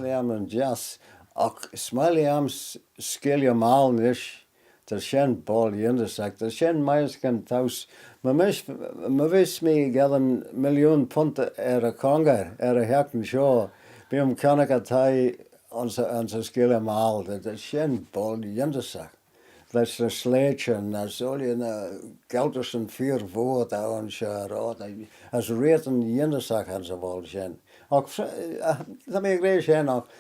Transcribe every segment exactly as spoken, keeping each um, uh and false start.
Smiley lhiam yn jiass, agh smiley lhiam s-, skeealyr mie nish, ta shen boayl yindyssagh, ta shen mie as gyn towse. My mish, my vees mee geddyn millioon punt er y chonga, er y hakin shoh, bee'm kionnagh y thie ayns y, ayns y skeealyr mie, ta, ta shen boayl yindyssagh. Lesh ny sleityn, as ooilley ny geltyssyn feer vooar t'ou ayns shoh, oh, ta, as reaghyn yindyssagh ayns y voayl shen. Agh, eh, ta mee gra er shen, agh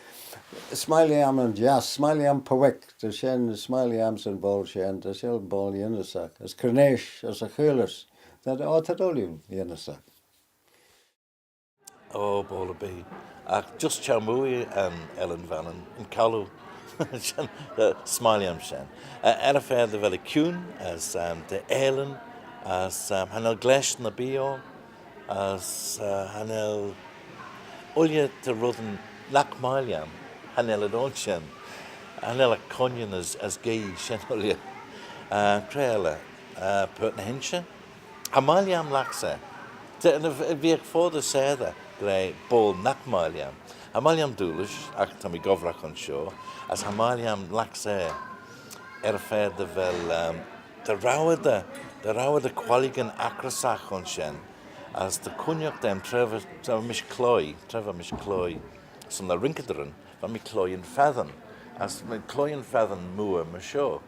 smiley lhiam yn jiass, smiley lhiam purbeak, ta shen, smiley lhiam 'syn boayl shen, ta shen boayl yindyssagh, as cre'n eash, as y cheayllys, ta, oh, ta ooilley yindyssagh. Oh, boayl erbee. Agh just çheu-mooie yn Ellan Vannin, yn colloo. Shen, eh, smiley lhiam shen. Eh, er y fa dy vel eh kiune, as, ehm, dy ellan, as, ehm, cha nel gleashtanyn erbee ayn, as, eh, cha nel ooilley dy reddyn nagh mie lhiam, cha nel ad ayns shen. Cha nel eh cooinyn as, as gee, shen ooilley. Eh, cre elley, eh, Purt ny h-Inshey. Cha mie lhiam lacsair. Te, ny v-, veagh foddey saadey gra boayl nagh mie lhiam. Cha mie lhiam Doolish, agh ta mee gobbragh ayns shoh, as cha mie lhiam lacsair, er y fa dy vel, ehm, dy row ad, dy row ad quailligeyn accryssagh ayns shen, as dy chooinaghtyn tra va, tra va mish cloie, tra va mish cloie, son ny rincaderyn, va mee cloieyn feddyn, as va mee cloieyn feddyn mooar myr shoh.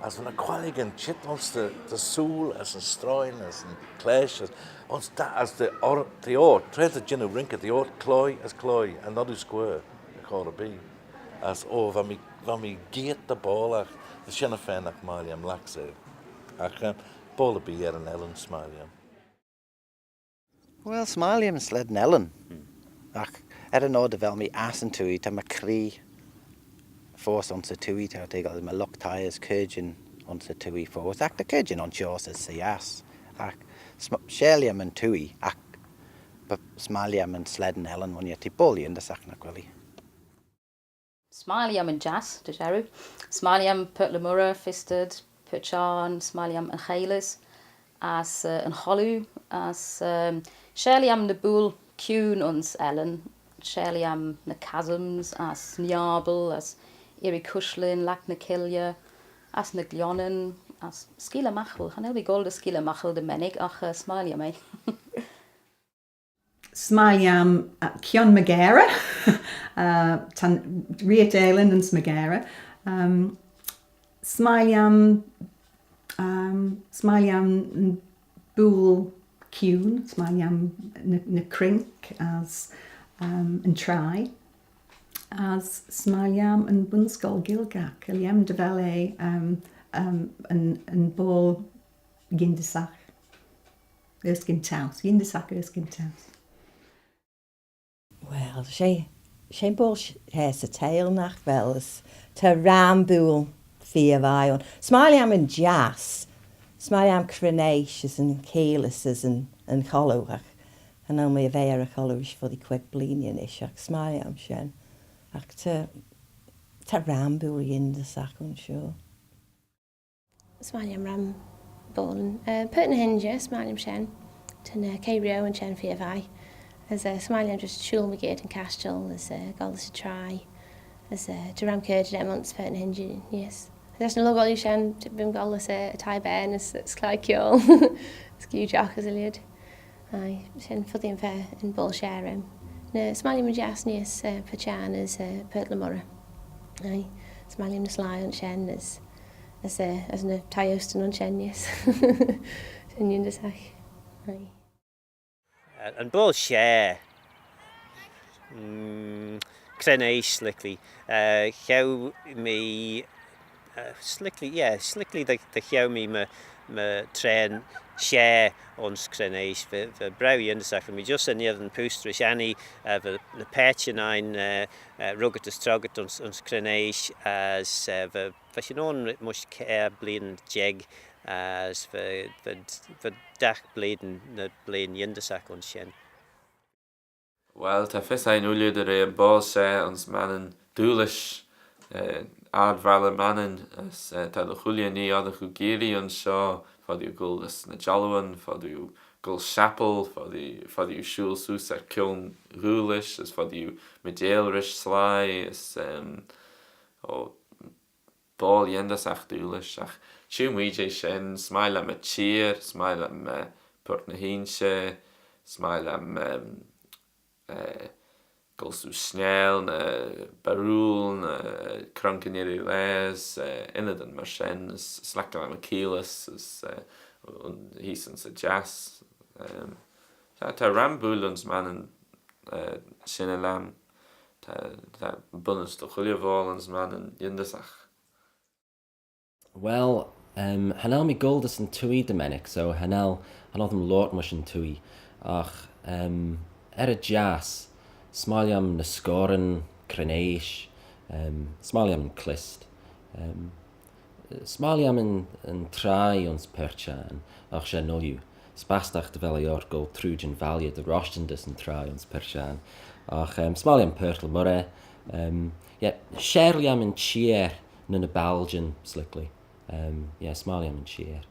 As va ny quailligeyn çheet ayns dty, dty sooyl, as yn stroieyn, as yn clashtyn, as ayns da-, as dty or-, dty oayrt, tra t'ou jannoo rinkey, dty oayrt cloie as cloie, cha nod oo scuirr, y chor erbee. As, oh, va mee, va mee geiyrt dy boayl, agh shen y fa nagh mie lhiam lacsair. Agh, eh, boayl erbee er yn ellan, smiley lhiam. Well, smiley lhiam slane ellan. Agh er yn oyr dy vel mee ass yn twoaie, ta my chree foast ayns y twoaie, ta, ta goll, my lught thie, as caarjyn ayns y twoaie foast. Agh ta caarjyn ayns shoh as sy ass. Agh sm-, smiley lhiam yn twoaie, agh by-, smiley lhiam slane ellan, ren eh, t'eh boayl yindyssagh, nagh vel eh? Smiley lhiam yn jiass, dy jarroo. Smiley lhiam Purt le Moirrey, Fistard, Purt Çhiarn, smiley lhiam yn Cheayllys, as, eh, yn Cholloo, as, ehm, smiley lhiam ny buill kiune ayns ellan, smiley lhiam ny chasms, as Niarbyl, as Irree Cushlin, Lac ny Killey, as ny Glionnan, as Skeealyr Maghull. Cha nel mee goll dy Skeealyr Maghull dy mennick, agh, eh, smiley lhiam eh. Smiley lhiam, uh, Kionn Magara. Uh, ta'n reayrt aalin ayns Magara. Um, smiley lhiam, um, smiley lhiam yn buill kiune, smiley lhiam ny, ny crink as, um, yn traie, as smiley lhiam yn Bun-scoill Gaelgagh. Cha lheim dy vel eh, um, um, yn, yn boayl yindyssagh. Erskyn Towse, yindyssagh Erskyn Towse. Well, she, she boayl sh-, she 'sy theihll, nagh vel, as ta ram buill feer vie ayn. Smiley lhiam yn jiass, smiley lhiam Creneash as yn Cheayllys as yn, yn Cholloo, agh cha nel mee er y Cholloo rish foddee queig bleeaney nish, agh smiley lhiam shen. Agh ta, ta ram buill yindyssagh ayns shoh. Smiley lhiam ram buill. Eh, Purt ny h-Inshey, smiley lhiam shen. Ta'n, eh, caaie-reeu ayns shen feer vie. As, eh, smiley lhiam just shooyl mygeayrt yn chashtal, as, eh, goll dys y traie. As, eh, ta ram caarjyn aym ayns Purt ny h-Inshey, yes. As ny lurg ooilley shen, bee'm goll dys, eh, y thie bane, as, as cloie kiaull. As giu jough as y lheid. Aye, shen foddee yn fer yn boayl share aym. Ny smiley lhiam yn jiass neesht, eh, Purt Çhiarn as, eh, Purt le Moirrey. Aye, smiley lhiam ny sleih ayns shen as, as, eh, as ny thie-oastyn ayns shen neesht. Shen yindyssagh. Aye. Uh, yn boayl share. Mm, Creneash, s'liklee. Uh, cheau mee, uh, s'liklee, yeah, s'liklee dy, dy cheau mee my, my traa share ayns Creneash. Va, va braew yindyssagh. Va mee just er n'gheddyn poost rish Annie, uh, va ny paitçhyn ain, uh, uh, ruggit as troggit ayns, ayns Creneash, as, uh, va, va shin ayn mysh kiare blein jeig, as va, va, va dagh blein ny blein yindyssagh ayns shen. Well, ta fys ain ooilley dy re yn boayl share ayns Mannin, Doolish, eh, ard-valley Mannin, as, eh, ta dy chooilley nhee oddagh oo geearree ayns shoh, foddee oo goll dys ny jallooyn, foddee oo goll shappal, foddee, foddee shooyl seose er kione Ghoolish, as foddee meeiteil rish sleih, as, em, oh, boayl yindyssagh Doolish, agh çheet mee jeh shen, s'mie lhiam y çheer, s'mie lhiam, eh, Purt ny h-Inshey, s'mie lhiam, em, eh, goll seose Snail, ny Barrule, ny Cronk yn Irree Laase, eh, ynnydyn myr shen, as s'laik lhiam Achilles, as, eh, un heese ayns y jiass. Em, ta, ta ram buill ayns Mannin, eh, shen er lhiam, ta, ta bunnys dy chooilley voayl ayns Mannin yindyssagh. Well, em, cha nel mee goll dys yn twoaie, dy mennick, so cha nel, cha nel dooin loayrt mysh yn twoaie. Agh, em, er y jiass, s'mie lhiam ny scoyryn, creneish, em, s'mie lhiam yn clist. Em, s'mie lhiam yn, yn traie ayns perçhane, agh shen ooilley. S'y bastagh dy vel eh ort goll trooid yn valley dy roshtyn dys yn traie ayns perçhane. Agh, em, s'mie lhiam Purt le Moirrey, em, yeah, share lhiam yn çheer ny ny baljyn, s'liklee. Em, yeah, s'mie lhiam yn çheer.